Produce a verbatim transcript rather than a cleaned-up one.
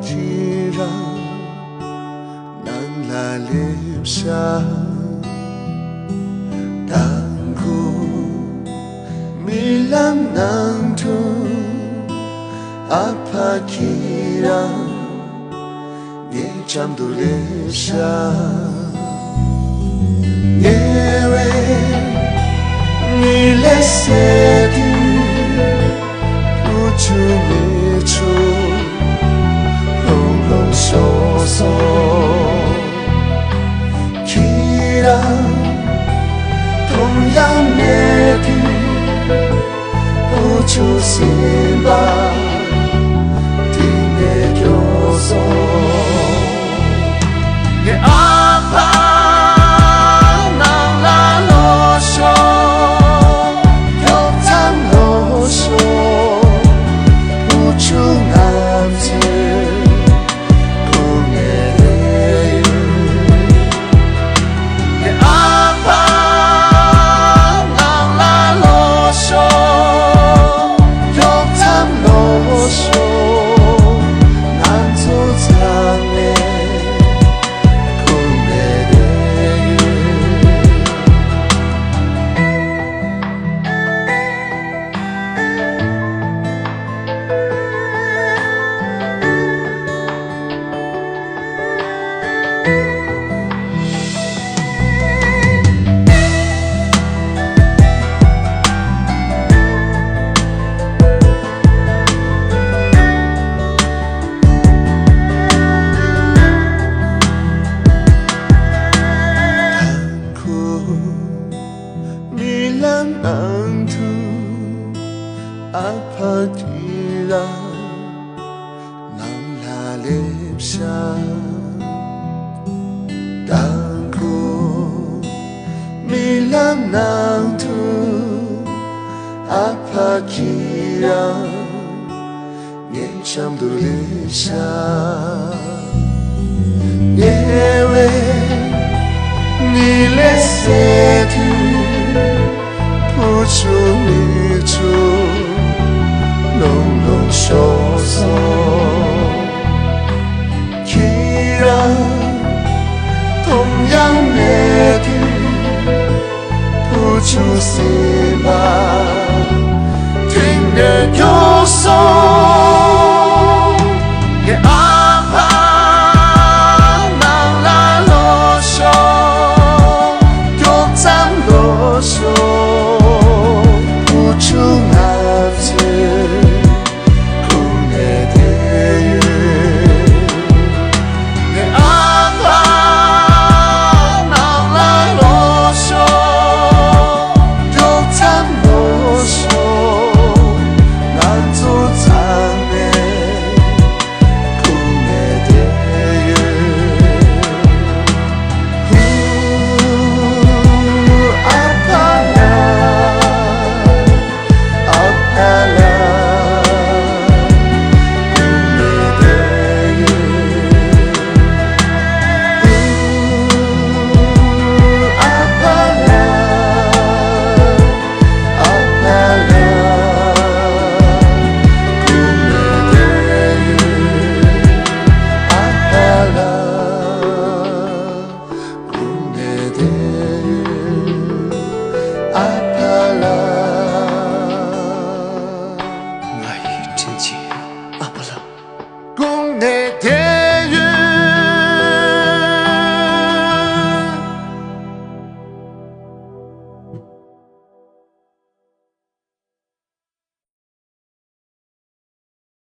ཁྱེད་རང་ནང་ལ་སླེབས་ཤག་དང་པོ་རྨི་ལམ་ནང་དུ་ཨ་ཕ་ཁྱེད་རང་ངའི་འགྲམ་དུ་སླེབས་ཤག་ཉེ་བའི་མི་ལས་སད་དུས། བུ་ཆུང་མིག་ཆུ་ལྷུང་ལྷུང་ཤོར་སོང་། ཁྱེད་རང་མཐོང་ཡ་མེད་དུས། བུ་ཆུང་སེམས་པ་གཏིང་ནས་སྐྱོ་སོང་། ངའི་ཨ་ཕ་ནང་ལ་ལོག་ཤོག་མགྱོགས་ཙམ་ལོག་ཤོག་བུ་ཆུང་ང་ཚོའི་སྐུ་ངལ་ཡོད། ངའི་ཨ་ཕ་ནང་ལ་ལོག་ཤོག་མགྱོགས་ཙམ་ལོག་ཤོག་ང་ཚོ་ཚང་མས་སྐུ་ངལ་ཡོད། མི་ལ་ནང་དུ་ཨ་ཕ་དེ་ལ་ནང་ལ་སླེབས་ཤག་དང་པོ་རྨི་ལམ་ནང་དུ་ཨ་ཕ་ཁྱེད་རང་ངའི་འགྲམ་དུ་སླེབས་ཤག་ཉེ་བའི་མི་ལས་སད་དུས། བུ་ཆུང་མིག་ཆུ་ལྷུང་ལྷུང་ཤོར་སོང་། ཁྱེད་རང་མཐོང་ཡ་མེད་དུས། བུ་ཆུང་སེམས་པ་གཏིང་ནས་སྐྱོ་སོང་། ངའི་ཨ་ཕ་ནང་ལ་ལོག་ཤོག་མགྱོགས་ཙམ་ལོག་ཤོག་བུ་ཆུང་ང་ཚོའི་སྐུ་ངལ་དེ་ཡོད། ངའི་ཨ་ཕ་ནང་ལ་ལོག་ཤོག་མགྱོགས་ཙམ་ལོག་ཤོག་ང་ཚོ་ཚང་མས་སྐུ་ངལ་དེ་ཡོད། ཧུ། ཨ་ཕ་ལགས། ང་ཡི་དྲིན་ཆེན་ཨ་ཕ་ལགས། དགུང་ནས་དེ།